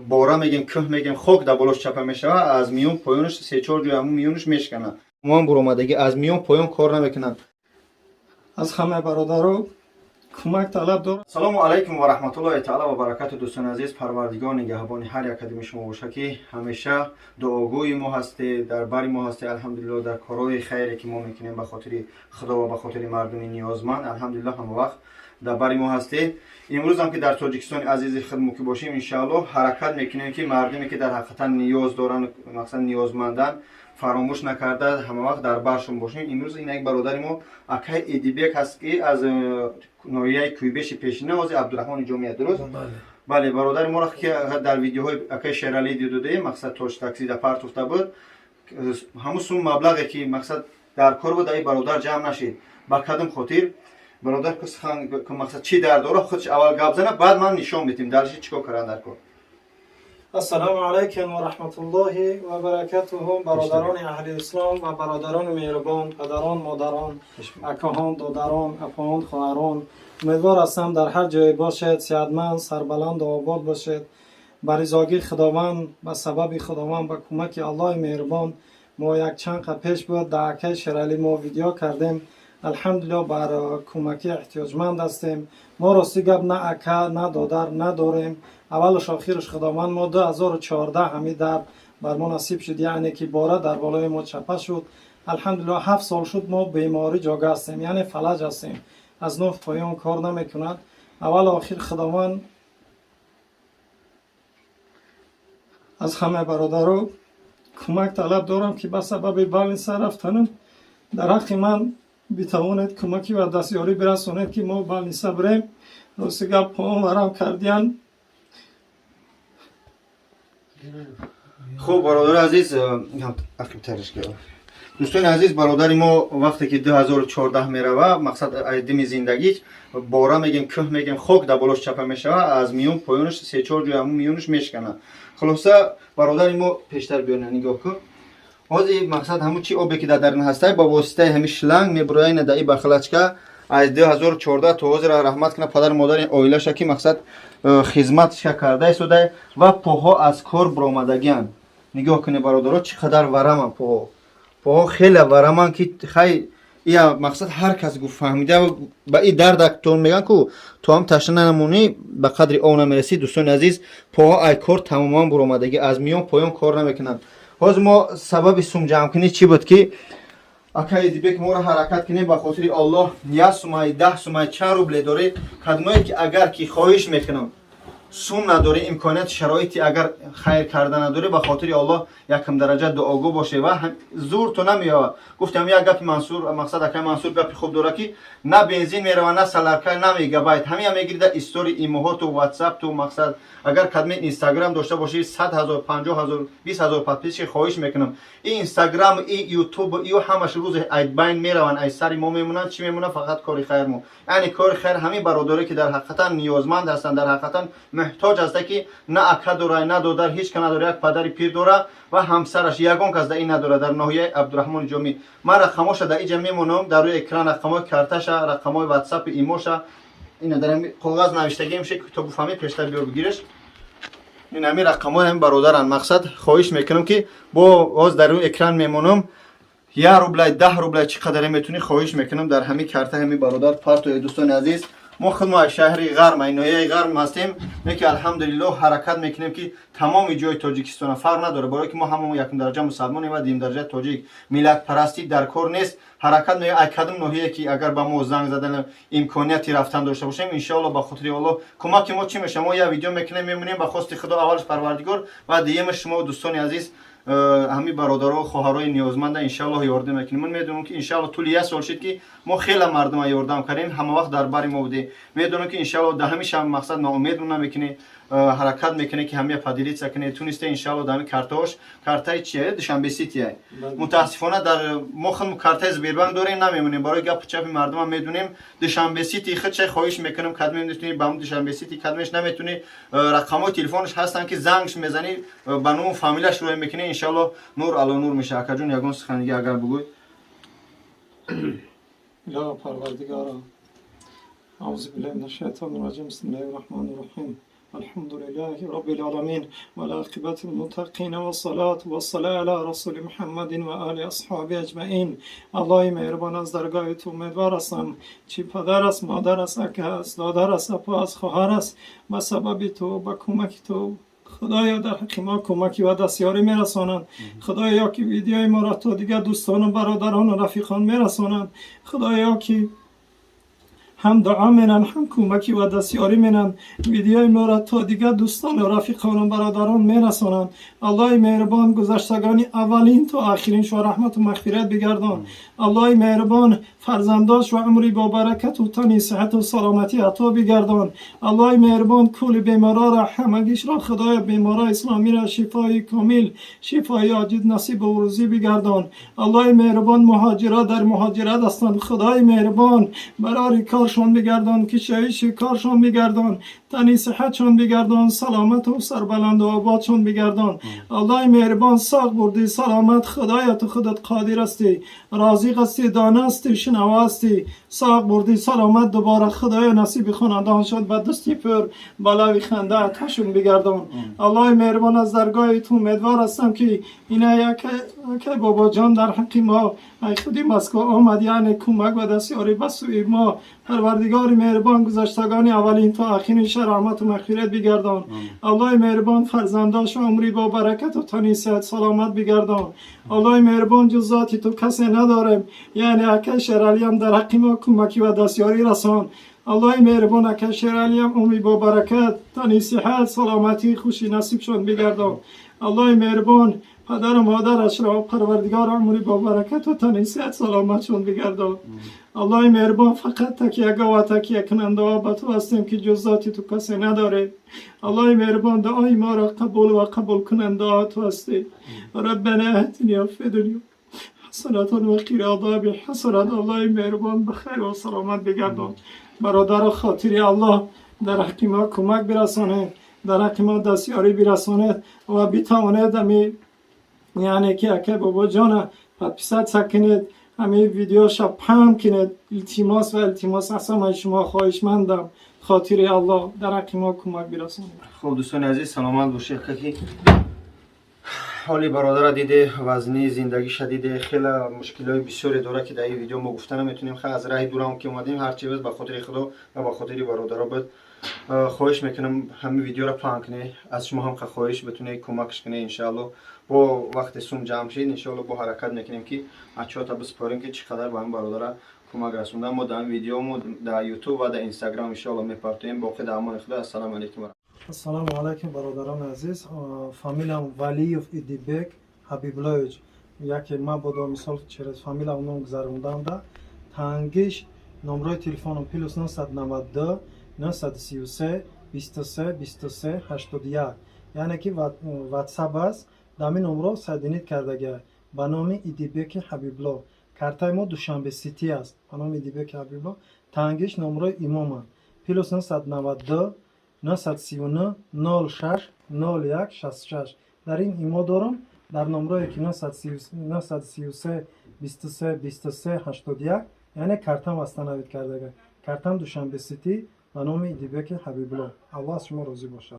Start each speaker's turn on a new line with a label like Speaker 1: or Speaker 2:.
Speaker 1: Бора мегем, кӯҳ мегем, хок дар болош чапа мешавад, аз миён поёнаш се-чор ҷой ҳамун миёнаш мешканад. Умуман буромадагӣ аз миён поён кор намекунанд.
Speaker 2: Аз ҳама бародаро кӯмак талаб дорам.
Speaker 1: Салому алайкум ва раҳматуллоҳи таала ва баракату. Дӯстони азиз, Парвардигор нигаҳбони ҳар як қадими шумо боша, ки ҳамеша дуогӯи мо ҳастед, дар бари мо ҳастед. Алҳамдулилло, дар корҳои хайре ки мо мекунем ба хотири Худо ва ба хотири мардуми ниёзманд, алҳамдулилло, ҳамавақт дар бари мо ҳастед. Имрӯзам ки дар Тоҷикистони азизи худмо ки бошем, иншааллоҳ, ҳаракат мекунем, ки мардуме ки дар ҳақиқатан ниёз доранд, мақсад ниёзманданд, фаромӯш накарда, ҳамавақт дар баршон бошем. Имрӯз ин як бародари мо, акай Эдибек ҳаст, ки аз ноҳияи Кӯйбеши пешина, ҳозир Абдураҳмони Ҷомия, дуруст? Бале, бародари моро ки дар видеоҳои акай Шералӣ дидаем, мақсад тош таксида партофта буд, ҳамун сум маблағе ки мақсад дар кор буд, ин бародар ҷамъ нашид. Ба кадом хотир, бародар, мақсад чӣ дар дора, худш аввал гап зана, баъд ман нишон медиҳем дарши чӣ кор кардан дар кор.
Speaker 2: Ассалому алайкум ва раҳматуллоҳи ва баракатуҳу. Бародарони аҳли ислом ва бародарони меҳрубон, падарон, модарон, акаҳон, додарон, апаҳон, хоҳарон, умедвор ҳастам, дар ҳар ҷое бошед, сеҳатманд, сарбаланду обод бошед. Ба ризогии Худованд, ба сабаби Худованд, ба кӯмаки Аллоҳи меҳрубон, мо як чанд қа пеш буд, дар акаи Шералӣ мо видео кардем. Алҳамдулилло, бар кӯмаки эҳтиёҷманд ҳастем. Мо, рости гап, на ака, на додар надорем. Аввалуш охираш Худованд, мо 2014 ҳами дард бар мо насиб шуд, яъне ки бора дар болои мо чапа шуд. Алҳамдулилло, 7 сол шуд, мо беморӣ ҷога ҳастем, яъне фалаҷ ҳастем, аз нуф поён кор намекунад. Аввалу охир Худованд, аз ҳама бародаро кӯмак талаб дорам, ки ба сабаби больница рафтанам дар ҳаққи ман битавонед кӯмаки ва дастёрӣ бирасонед, ки мо больница бирем. Рости гап, поон варам кардиян.
Speaker 1: Хуб, бародари азиз, ақибтариш. Дӯстони азиз, бародари мо вақте ки 2014 мерава, мақсад дими зиндагӣ, бора мегем, кӯҳ мегем, хок дар болош чапа мешавад, аз миён поёнаш се-чор ҷой ҳамун миёнаш мешканад. Хулоса, бародари мо, пештар биёна, нигоҳ кун. Ҳозир мақсад ҳамун чи обе ки дар дарун ҳастай, ба воситаи ҳамин шланг мебурояна дар и бахлачка. Аз 2014 то ҳозир, раҳмат кунад падару модари оилаша, ки мақсад хизматша карда истода, ва поҳо аз кор буромадагианд. Нигоҳ кунед, бародаро, чӣ қадар вараманд поҳо. Поҳо хеле вараманд, ки хай, ия мақсад ҳар кас гуфт фаҳмида ба и дардактон мегӯянд ку то ҳам ташна намонӣ, ба қадри об намерасӣ. Дӯстони азиз, поҳо ай кор тамоман буромадагӣ, аз миён поён кор намекунанд. Ҳозир мо сабаби сумҷамъкунӣ чӣ буд, ки акай Эдибек моро ҳаракат кунем ба хотири Аллоҳ, як сумай, 10 сумай, чанд рубле дорӣ, кадмое ки агар ки, хоҳиш мекунам, сум надорӣ, имконият, шароити агар хайр карда надорӣ, ба хотири Аллоҳ якм дараҷа дуогӯ боше ва зур то намеёвад. Гуфтам, як гапи Мансур, мақсад акай Мансур гапи хуб дорад, ки на бензин мерава, на солярка, на мегабайт, ҳамия мегирида истори имоҳоту ватсапту. Мақсад, агар кадме Инстаграм дошта бошӣ, 100 000, 50 000, 20 000 подписчик, хоҳиш мекунам, и Инстаграм, и Ютуб, ию ҳамаш рӯзи ай байн мераванд, ай сари мо мемонанд. Чӣ мемонад? Фақат кори хайр мо, яъне кори хайр ҳамин бародаре ки дар ҳақиқатан ниёзманд ҳастанд, дар ҳақиқатан муҳтоҷ ҳаста, ки на ака дора, на додар, ҳеҷ ка надора, як падари пир дора ва ҳамсараш, ягон кас дар ин надора. Дар ноҳияи Абдураҳмони Ҷомӣ ман рақамоша дар иҷа мемонам, дар рӯи экран рақамҳои карташа, рақамҳои ватсапи имоша, ина дар коғаз навиштагием ше, то буфаҳмӣ, пештар биёр, бигиреш. Ин ҳамин рақамҳои ҳамин бародаранд. Мақсад, хоҳиш мекунам, ки бо ҳоз дар рӯи экран мемонам, 1 рублай, 10 рублай, чӣ қадаре метунӣ, хоҳиш мекунам, дар ҳамин карта ҳамин бародар партоя. Дӯстони азиз, мо худ мо аз шаҳри Ғарм, ай ноҳияи Ғарм ҳастем, не ки алҳамдулиллоҳ, ҳаракат мекунем, ки тамоми ҷои Тоҷикистона, фарқ надорад, барое ки мо ҳамамо якум дараҷа мусалмонем ва дуюм дараҷа тоҷик, миллатпарастӣ дар кор нест. Ҳаракат мекунем, ай кадом ноҳия ки агар ба мо занг задан, имконияти рафтан дошта бошем, иншоалло, ба хотири Аллоҳ. Кӯмаки мо чӣ мешавад? Мо як видео мекунем, мемонем, ба хости Худо, аввалаш Парвардигор ва дуюмаш шумо, дӯстони азиз, ҳамин бародаро, хоҳарои ниёзманда иншааллоҳ ёрдам мекунем. Ман медонам, ки иншааллоҳ тӯли як сол шид, ки мо хеле мардума ёрдам кардем, ҳама вақт дар бари мо будем. Медонам, ки иншааллоҳ дар ҳамин мақсад ноумед намекунӣ, ҳаракат мекунӣ, ки ҳамия поделиться кунӣ. Тунисте, иншааллоҳ, дар ҳамин картаош, картаи чия, Душанбе Сития. Мутаассифона, дар мо худ картаи Сбербанк дорем, намемонем, барои гапу чапи мардума медонем. Душанбе Сити худша, хоҳиш мекунам, кадме метунӣ, ба ҳамн Душанбе Сити, кадмеш наметунӣ, рақамҳои телефонаш ҳастанд, ки зангш мезанӣ, ба ному фамилияш рӯя мекунӣ, иншааллоҳ, нур ало нур меша. Акаҷон, ягон суханиги агар бугӯй.
Speaker 2: Илоҳо, Парвардигоро, аузу биллаҳи минаш шайтони раҷим, бисмиллаҳи раҳмони раҳим. الحمد لله رب العالمين والعاقبة للمتقين والصلاة والسلام على رسول محمد وآل أصحابه أجمعين. Аллоҳи меҳрубон, аз даргоҳи ту умедвор ҳастам, чӣ падар аст, модар аст, ака аст, додар аст, апа аст, хоҳар аст, ба сабаби ту, ба кӯмаки ту, худоё, дар ҳаққи мо кӯмакӣ ва дастёрӣ мерасонанд. Худоё, ки видеои моро то дигар дӯстону бародарону рафиқон мерасонанд, худоё, ки ҳам дуо менанд, ҳам кӯмакӣ ва дастёрӣ менанд, видеои моро то дигар дӯстону рафиқону бародарон мерасонанд. Аллоҳи меҳрубон, гузаштагони аввалин то охириншо раҳмату мағфират бигардон. Аллоҳи меҳрубон, фарзандош ва умри бобаракату тани сиҳату саломатӣ ато бигардон. Аллоҳи меҳрубон, кулли беморора ҳамагишро, худоё, беморои исломиро шифои комил, шифои оҷил насибу рӯзӣ бигардон. Аллоҳи меҳрубон, муҳоҷиро дар муҳоҷират ҳастанд, худои меҳрубон, барори коршон бигардон, кишоиши коршон бигардон, тани сиҳатшон бигардон, саломату сарбаланду ободшон бигардон. Аллоҳи меҳрубон, соғ бурдӣ, саломат, худоя, ту худат қодир ҳастӣ, розиқ ҳастӣ, дона ҳастӣ, шунаво ҳастӣ. Соғ бурдӣ, саломат дубора, худоя, насиби хонадон шуд, ба дасти пур, ба лави ханда атошон бигардон. Аллоҳи меҳрубон, аз даргоҳи ту умедвор ҳастам, ки ина яке бобоҷон дар ҳаққи мо ай худи Москва омад, яъне кӯмак ва дастёрӣ ба сӯи мо. Парвардигори меҳрубон, гузаштагони аввалин то охиринша раҳмату мағфират бигардон. Аллоҳи меҳрубон, фарзандош умри бо баракату тани сиҳат саломат бигардон. Аллоҳи меҳрубон, ҷуз зоти ту касе надорем, яъне ака Шералиам дар ҳаққи мо кӯмакӣ ва дастёрӣ расон. Аллоҳи меҳрубон, ака Шералиам умри бо баракат, тани сиҳат, саломатӣ, хушӣ насибшон бигардон. Аллоҳи меҳрубон, падару модарашро, парвардигор, умри бо баракату тани сиҳат саломатшон бигардон. Аллоҳи меҳрубон, фақат такягоҳ ва такякунандаҳо ба ту ҳастем, ки ҷуз зоти ту касе надорем. Аллоҳи меҳрубон, дуои моро қабул ва қабулкунандаҳо ту ҳастӣ. ربنا آتنا في الدنيا حسنة وقنا عذاب حسنة. Аллоҳи меҳрубон, ба хайр ва саломат бигардон. Бародаро, хотири Аллоҳ, дар ҳаққи мо кӯмак бирасонед, дар ҳаққи мо дастёрӣ бирасонед ва битавонед ами, яъне ки ака бобоҷона подписаться кунед, ҳамин видеоша паҳн кунед. Илтимос ва илтимос аз ҳамаи шумо хоҳишмандам, хотири Аллоҳ, дар ҳаққи мо кӯмак бирасонед.
Speaker 1: Хуб, дӯстони азиз, саломат бошед. Ки ҳоли бародара диде, вазнии зиндагиша диде, хеле мушкилиҳои бисёре дорад, ки дар ин видео мо гуфта наметонем. Хай, аз раҳи дурам ки омадем, ҳарчи буд, ба хотири Худо ва ба хотири бародаро буд. Хоҳиш мекунам, ҳамин видеоро паҳн кунед. Аз шумо ҳам хоҳиш, битунед кӯмакш кунед. Иншаалло, бо вақте сум ҷамъ шид, иншоалло, бо ҳаракат мекунем, ки отчёта биспорем, ки чӣ қадар ба ҳамин бародара кӯмак расонда. Мо дар ин видеомо дар Ютуб ва дар Инстаграм, иншоалло, мепартоем. Боқӣ дар амони Худо. Ассалому алайкум.
Speaker 2: Ассалому алайкум, бародарони азиз. Фамилиям Валиев Идибек Ҳабибуллоевич. Яке мабодо, мисол, через фамилиям ном гузаронданда тангиш. Номрои телефоном +992 933 23 23 81, яъне ки Ватсап аст. Дар ҳамин номро соединить кардагиа ба номи Идибеки Ҳабибулло. Картаи мо Душанбе Сити аст, ба номи Идибеки Ҳабибулло. Тангиш номрои имоманд: +992 939 06 01 66. Дар ин имо дорам. Дар номрое ки 933 23 23 81, яъне картам восстановить кардага, картам Душанбе Сити, ба номи Идибеки Ҳабибулло. Аллоҳ аз шумо розӣ бошад.